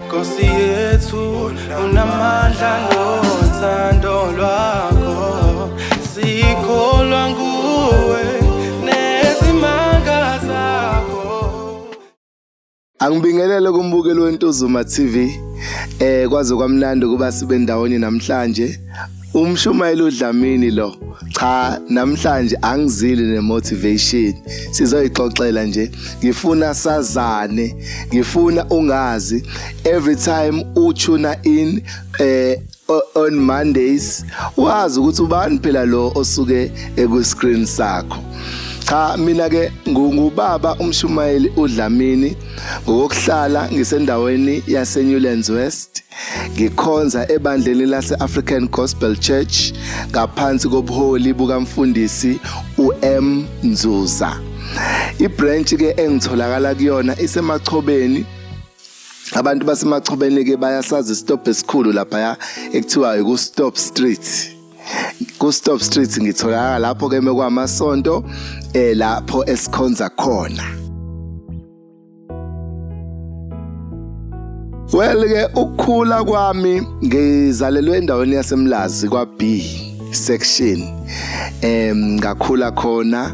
Nkosi yethu unamandla nothando lwakho, sikholwa nguwe nezimanga zakho. Angibingelele kumbukeli weNtuzuma TV. Kwaze kwamnandi ukuba sibe ndawonye namhlanje. Umshumayeli uDlamini lo. Cha, namhlanje angizili nemotivation. Sizoyixoxela nje. Ngifuna sazane, ngifuna ungazi every time utuna in on Mondays, wazi ukuthi ubani phela lo osuke eku screen sakho. Cha, mina ke ngubaba umshumayeli uDlamini, ngokuhlala ngisendaweni yase Newlands West, ngikhonza ebandleni lase African Gospel Church ngaphansi kobuholi bukamfundisi uM Nzuza. Ibranch ke engitholakala kuyona iseMachobeni. Abantu baseMachobeni ke bayasazi isitop esikhulu lapha ekuthiwa ku Stop Street. Ku Stop Street ngitholakala lapho ke mekwamasonto lapho esikhonza khona. Well ke ukukhula kwami ngizalelwe endaweni yaseMlazi kwa B section. Ngakhula khona,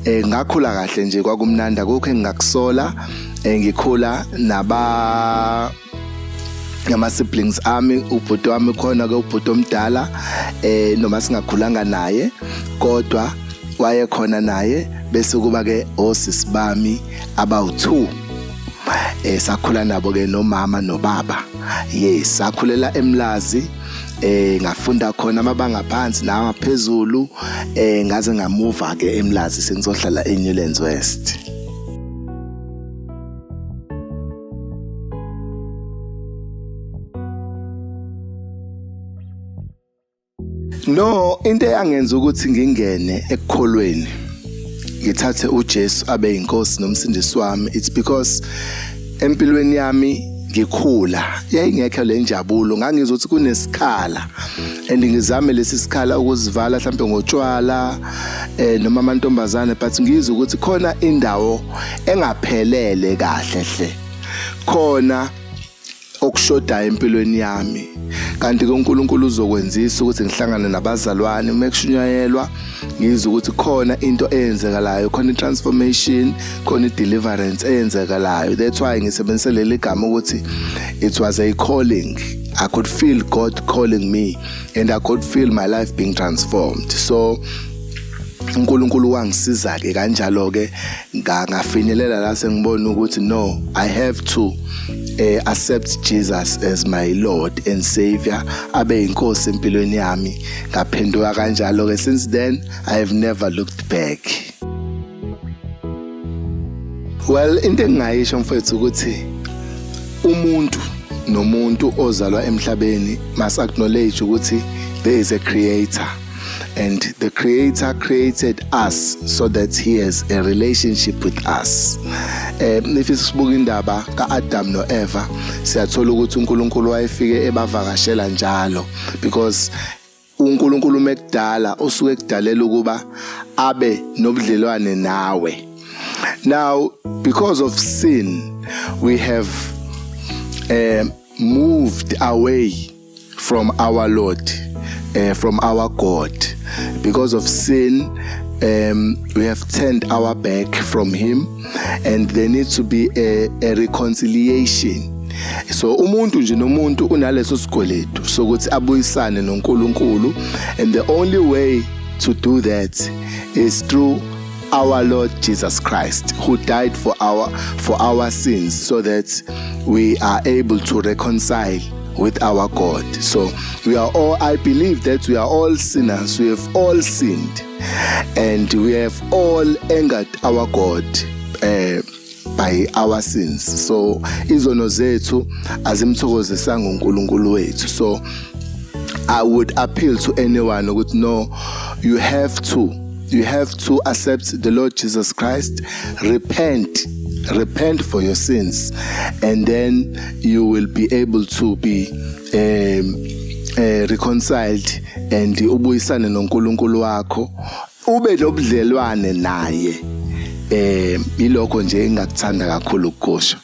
ngakhula kahle nje, kwakumnandi, akukho engingakusola. Ngikhula naba nama siblings ami, ubhuti wami khona ke, ubhuti omdala, noma singakhulanga naye kodwa wayekhona naye, bese kuba ke osisi bami abawu2, sakhula nabo ke nomama nobaba. Yes, sakhulela eMlazi, ngafunda khona amabanga phansi nawaphezulu, ngaze ngamuva ke eMlazi sengizohlala eNewlands West. No, into eyangenza ukuthi ngingene ekukholweni, ngithathe uJesu abe inkosi nomsindisi wami, it's because empilweni yami ngikhula yayingekho le njabulo. Ngangizwa ukuthi kunesikhala and ngizame lesi sikhala ukuzivala mhlambe ngotshwala noma amantombazane, but ngizwe ukuthi khona indawo engaphelele kahle hle, khona okushodayo empilweni yami. Kanti ke uNkulunkulu uzokwenzisa ukuthi ngihlangane nabazalwane, uma kushunyayelwa ngizwe ukuthi khona into eyenzekalayo, khona i-transformation, khona i-deliverance eyenzekalayo. That's why ngisebenzise leli gama ukuthi it was a calling. I could feel God calling me and I could feel my life being transformed. So uNkulunkulu wangisiza ke kanjalo ke, ngafinyelela la sengibona ukuthi no, I have to accept Jesus as my Lord and Savior, abe inkosi empilweni yami. Ngaphenduka kanjalo ke, since then I have never looked back. Well, into engingayisho mfethu ukuthi umuntu nomuntu ozalwa emhlabeni must acknowledge ukuthi there is a creator, and the creator created us so that he has a relationship with us. If sibuka indaba kaAdam noEva, siyathola ukuthi uNkulunkulu wayefike ebavakashela njalo, because uNkulunkulu mekudala usuke ekudalela ukuba abe nobudlelwane nawe. Now because of sin we have moved away from our Lord, from our God. Because of sin, we have turned our back from him, and there needs to be a reconciliation. So umuntu nje nomuntu unaleso sikweletu sokuthi abuyisane noNkulunkulu, and the only way to do that is through our Lord Jesus Christ, who died for our sins so that we are able to reconcile with our God. So we are all, I believe that we are all sinners. We have all sinned and we have all angered our God by our sins. So izono zethu azimthokozisanga uNkulunkulu wethu. So I would appeal to anyone ukuthi no, you have to accept the Lord Jesus Christ, repent for your sins, and then you will be able to be reconciled and ubuyisane noNkulunkulu wakho, ube nobudlelwane naye. Ilokho nje engakuthanda kakhulu ukukusho.